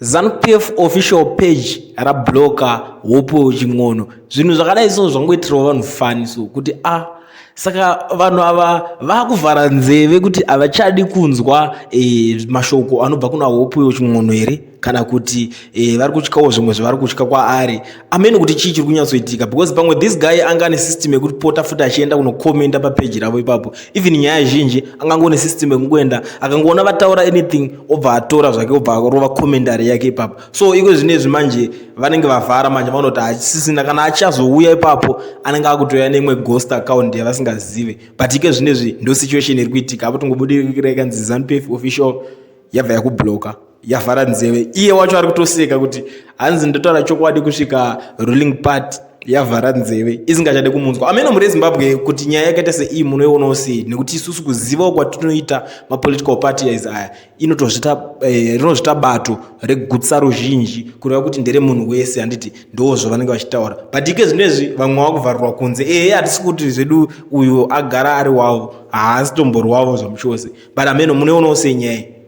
ZANU-PF official page rabloka Hopewell Chin'ono. Zvinhu zvakadai so zvangoitirawo vanhu fani so kuti a ah, saka vanhu ava vakuvhara nzeve kuti havachadi kunzwa e, mashoko anobva kuna Hopewell Chin'ono here kana kuti e, vari kutyawo zvimwe zvavari kutya kwaari amene kuti chii chiri kunyatsoitika because pamwe this guy anga ane system yekuti pota futi achienda kunokomenda papeji ravo ipapo. Even nyaya zhinji angangone system yekungoenda, akangoona vataura anything, obva atora zvake, obva arova commentary yake ipapo. So iko zvinezvi manje vanenge vavhara manje, vanoti hachisisina. Kana achazouya ipapo, anenge akutouya neimwe ghost account yavasingazive. But ike zvinezvi ndo situation iri kuitika apo. Tongobudirira ikanzi ZANU-PF official yabva yakubloka, yavhara nzeve. Iye wacho ari kutoseka kuti hanzi ndotaura chokwadi kusvika ruling party yavhara nzeve, isingachade kumunzwa. Amene muri Zimbabwe kuti nyaya yakaita seiyi munoionawo sei? Nekuti isusu kuzivawo kwatinoita mapolitical parties aya, inotozvita rinozvita bato regutsa ruzhinji, kureva kuti ndere munhu wese, handiti? Ndo zvavanenge vachitaura. But ike zvinezvi vamwe vakuvharirwa kunze. Ehe, hatisi kuti zvedu uyu agara ari wavo, haasi tombori wavo zvamuchose. But ameno munoionawo sei nyaya?